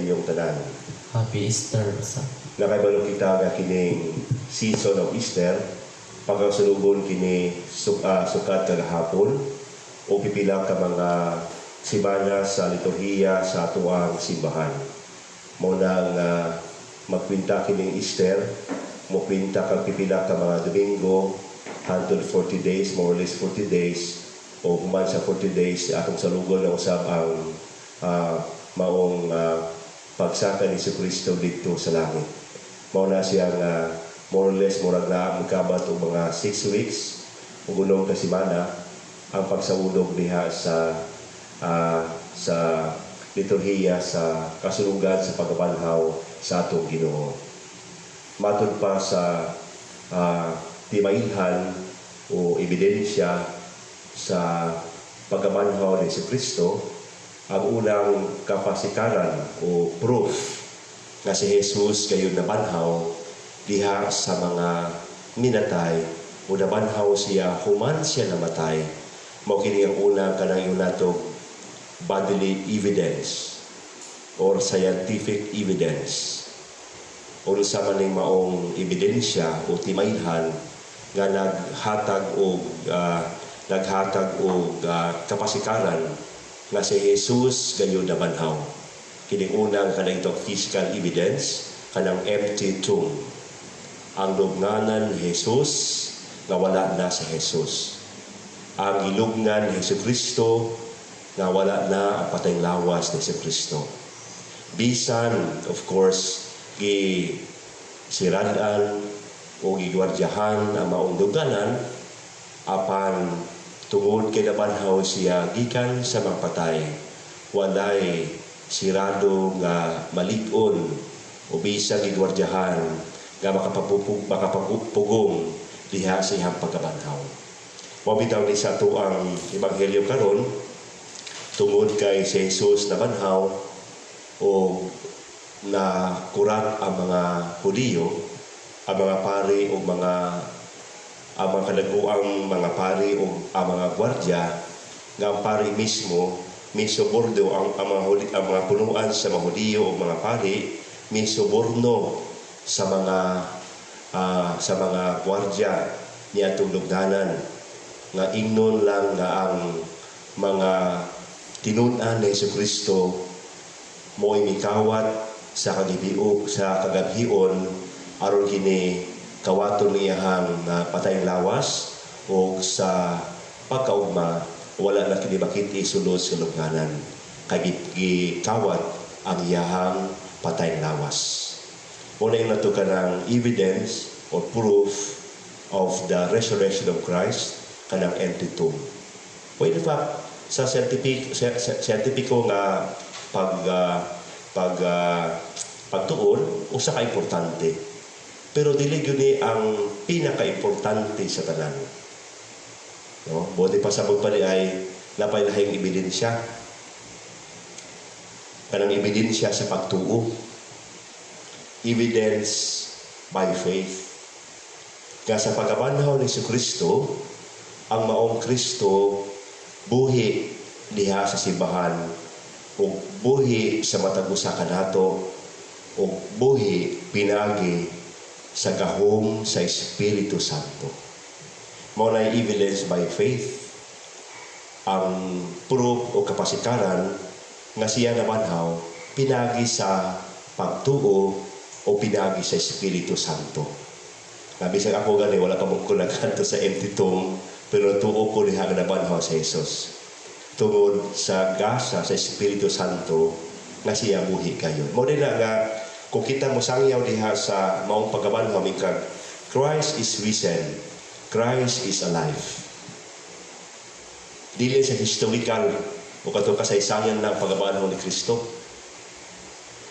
kaninyong tanan. Happy Easter sa. Nakaibalo kita nga kining season of Easter, pagkasulugon kini sukat kagahapon o pipila ka mga simana sa liturhiya sa atuang simbahan. Mao na nga magkwinta kining Easter, mokwinta kag pipila ka mga Domingo hangtod 40 days, more or less 40 days, o human sa 40 days atong salugon na usab ang maong pagsaka ni Kristo didto sa langit. Mao na siya nga more or less murag na mokabat og mga 6 weeks o unom ka semana ang pagsaulog diha sa liturhiya sa kasulugan sa pagkabanhaw sa atong Ginoo. Matud pa sa timailhan o ebidensya sa pagkabanhaw ni Kristo, ang unang kapasikaran o proof nga si Jesus gayon nabanhaw diha sa mga minatay o nabanhaw siya human siya namatay, mao kini ang una kanang nato bodily evidence or scientific evidence. Unsa man ning maong ebidensya o timailhan nga naghatag og kapasikaran nga si Jesus gayon nabanhaw? Kining unang kanang itong physical evidence, kanang empty tomb, ang lubnganan ni Jesus nga wala na si Jesus, ang gilubngan ni Hesus Kristo nga wala na ang patayng lawas ni Hesus Kristo, bisan of course gi siradan o gigwardyahan ang maong lubnganan. Apan tungod kay nabanhaw siya gikan sa mga patay, walay sirado nga malig-on o bisag gigwardyahan nga makapagpugong diha sa iyang pagkabanhaw. Mao bitaw ni sa atuang ebanghelyo karon, tungod kay si Jesus nabanhaw o na kurat ang mga Hudiyo, ang mga pari o mga ang mga kadaguang mga pari o ang mga gwardya, nga ang pari mismo misuborno ang mga punuan sa mga Hudiyo o mga pari misuborno sa mga gwardya niadtong lugdanan nga ingnon lang nga ang mga tinun-an ni Kristo mo'y mikawat sa kagibio sa kagabhion aron kini kawaton niyahang patayng lawas o sa pagkaugma wala na kini makit-i sulod sa lubnganan kay gikawat ang iyahang patayng lawas. Una yung nato kanang evidence or proof of the resurrection of Christ, kanang empty tomb. Well, in fact, sa scientific nga pagtuon, usa ka importante. Pero dili gyud ni ang pinaka-importante sa tanan. No? Buot ipasabot pa ni ay napay lahing ebidensya. Kanang ebidensya sa pagtuo. Evidence by faith. Nga sa pagkabanhaw ni Kristo, ang maong Kristo buhi diha sa simbahan ug buhi sa matag usa kanato ug buhi pinagi sa gahom sa Espiritu Santo. Mao na evidence by faith, ang proof o kapasikaran nga siya nabanhaw pinagi sa pagtuo o pinagi sa Espiritu Santo. Nga bisag ako gani wala pa mo ko nagkanto sa empty tomb, pero tuo ko diha nga nabanhaw si Jesus tungod sa gasa sa Espiritu Santo nga siya buhi kayon. Mao din na nga kung kita mosangyaw diha sa maong pagkabanhaw, mikag "Christ is risen, Christ is alive." Dili sa historical o katong kasaysayan ng pagkabanhaw ni Kristo.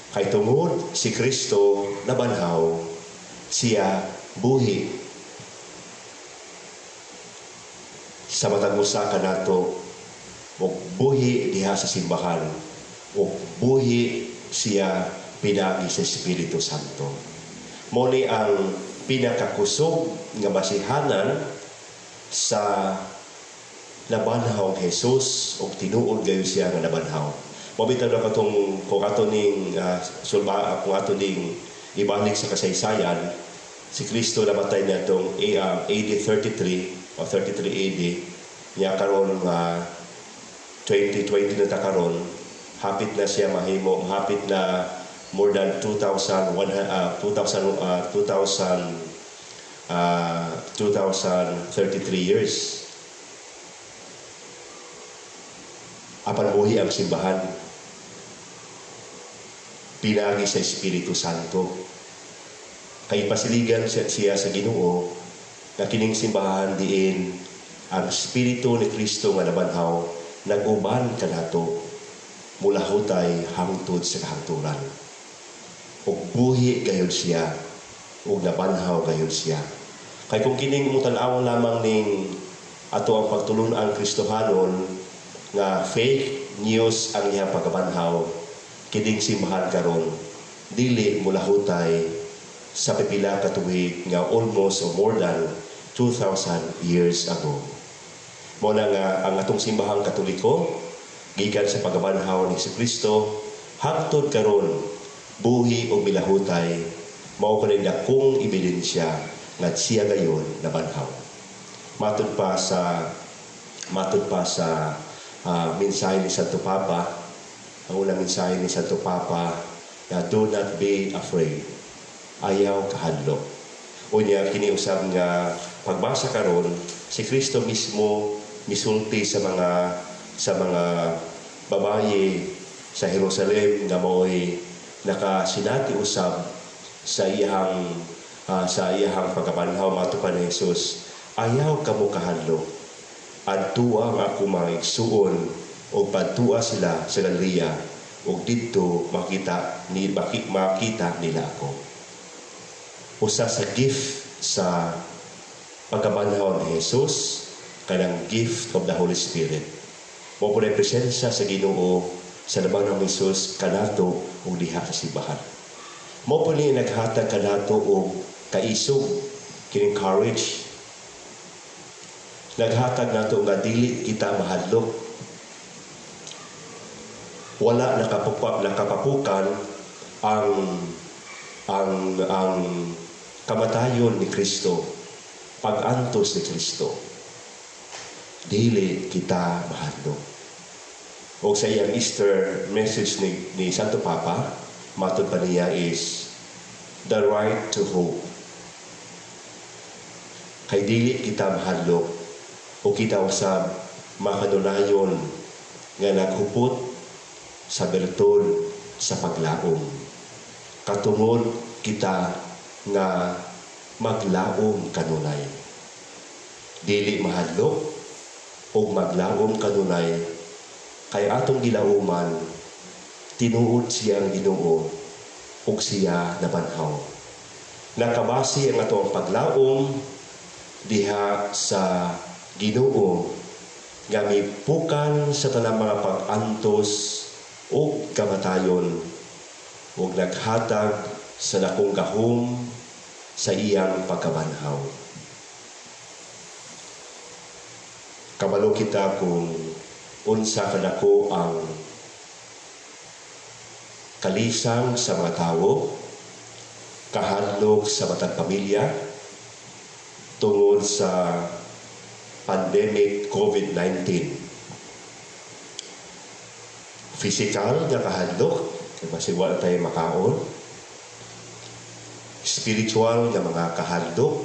Kay tungod si Kristo nabanhaw, siya buhi sa matag usa kanato ug buhi diha sa simbahan ug buhi siya pinagi sa Espiritu Santo. Mao ni ang pinakakusog nga basihanan sa nabanhaw Jesus ug tinuod gayon siya nga nabanhaw. Mao bitaw na katong kung ato ning sulba, kung ato ning ibalik sa kasaysayan, si Kristo namatay niadtong AD 33 o 33 AD niya. Karon nga 2020 na ta karon, hapit na siya mahimo, hapit na more than 2,000 2,000 2,000 2033 years, apan buhi ang simbahan pinagi sa Espiritu Santo, kay pasiligan siya sa Ginoo nga kining simbahan diin ang Espiritu ni Kristo nga nabanhaw nag-uban kanato mulahutay hangtod sa kahangturan, ug buhi gayud siya ug nabanhaw gayud siya. Kay kung kining mutan-awon lamang ning ato ang pagtulun-ang Kristohanon nga fake news ang iyang pagkabanhaw, kining simbahan karon dili mulahutay sa pipila ka tuig nga almost or more than 2,000 years ago. Mao na nga ang atong Simbahang Katoliko, gikan sa pagkabanhaw ni Kristo hangtod karon, buhi ug milahutay, mao kaning dakong ebidensya nga siya gayon nabanhaw. Matud pa sa mensahe ni Santo Papa, ang unang mensahe ni Santo Papa na "Do not be afraid." Ayaw kahadlok. Unya kini usab nga pagbasa karon, si Kristo mismo misulti sa mga babaye sa Jerusalem nga mao'y nakasinati usab sa iyahang pagkabanhaw. Matud pa ni Jesus, "Ayaw kamo kahadlok. Adtua ang ako mga igsuon ug padtua sila sa Galilea ug didto makita nila ako." Usa sa gift sa pagkabanhaw ni Jesus kanang gift of the Holy Spirit. Mao po presensya sa Ginoo sa labaw ng Jesus kanato ug diha sa simbahan. Mao po ni naghatag kanato og kaisog, kining courage. Naghatag nato nga dili kita mahadlok. Wala nakapapukan ang kamatayon ni Kristo, pag-antos ni Kristo. Dili kita mahadlok. O sa iyang Easter message ni Santo Papa, matud pa niya is the right to hope. Kay dili kita mahadlok o kita usab makanunayon nga naghupot sa bertud sa paglaom. Katungod kita nga maglaom kanunay. Dili mahadlok o maglaom kanunay kay atong gilauman, tinuod siyang Ginoo ug siya nabanhaw. Nakabase ang atong paglaom diha sa Ginoo nga mipukan sa tanang mga pag-antos ug kamatayon ug naghatag sa dakong gahom sa iyang pagkabanhaw. Kabalo kita kung unsa kadako ang kalisang sa mga tawo, kahadlok sa matag pamilya tungod sa pandemic COVID-19. Physical nga kahadlok, kay basig wala tayo makaon. Spiritual nga mga kahadlok,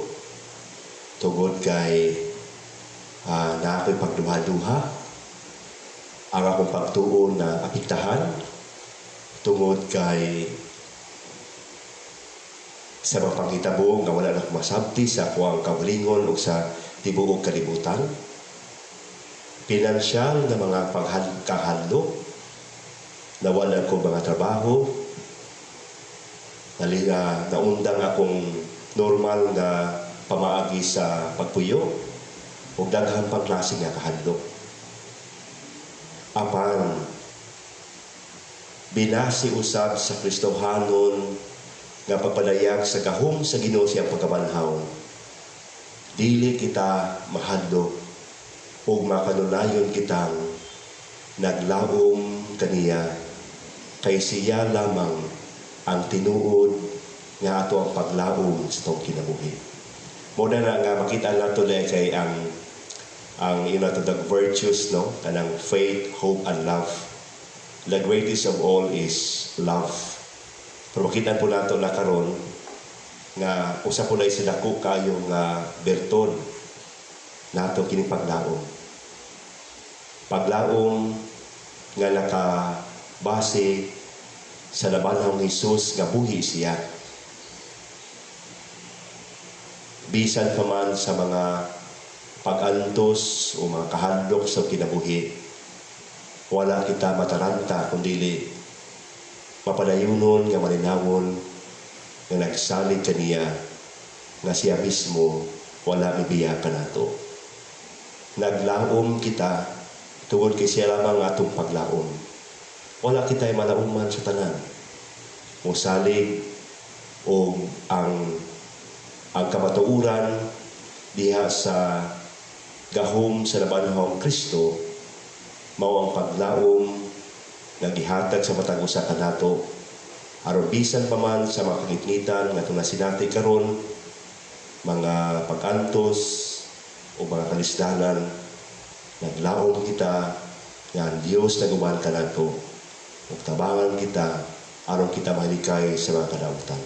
tungod kay naa ko'y pagduha-duha, ang akong pagtuo na apektahan tungod kay sa mga panghitabo nga wala na ko masabti sa akuang kaugalingon o sa tibuok kalibutan. Pinansyal nga mga kahadlok, nawala ko mga trabaho, naundang akong normal nga pamaagi sa pagpuyo, ug daghan pang klase nga kahadlok. Apan binasi usab sa Kristohanon nga pagpadayag sa gahom sa Ginoo siyang pagkabanhaw, dili kita mahadlok ug makanunayon kitang naglaom kaniya. Kay siya lamang ang tinuod nga ato ang paglaom sa atong kinabuhi. Mao na nga makita nato dahil kay ang ina to the virtues, no, kanang faith, hope and love. The greatest of all is love. Pero makita po nato na karon nga usa po na sa dako kayo nga bertud nato kining paglaom. Paglaom nga nakabase sa nabanhaw ni Jesus nga buhi siya. Bisan pa man sa mga pag-antos o mga kahadlok sa kinabuhi, wala kita mataranta kundili mapadayunon nga malinawon nga nagsalig kaniya nga siya mismo wala mibiya kanato. Naglaom kita tungod kay siya lamang atong paglaom. Wala kita'y malauman sa tanan. Mosalig o ang kamatuoran diha sa gahom sa nabanhawang Kristo mao ang paglaom nga gihatag sa matag usa kanato aron bisan pa man sa mga kangitngitan nga atong nasinati karon, mga pag-antos o mga kalisdanan, naglaom kita nga ang Dios naguban kanato ug tabangan kita aron kita malikay sa mga kadautan.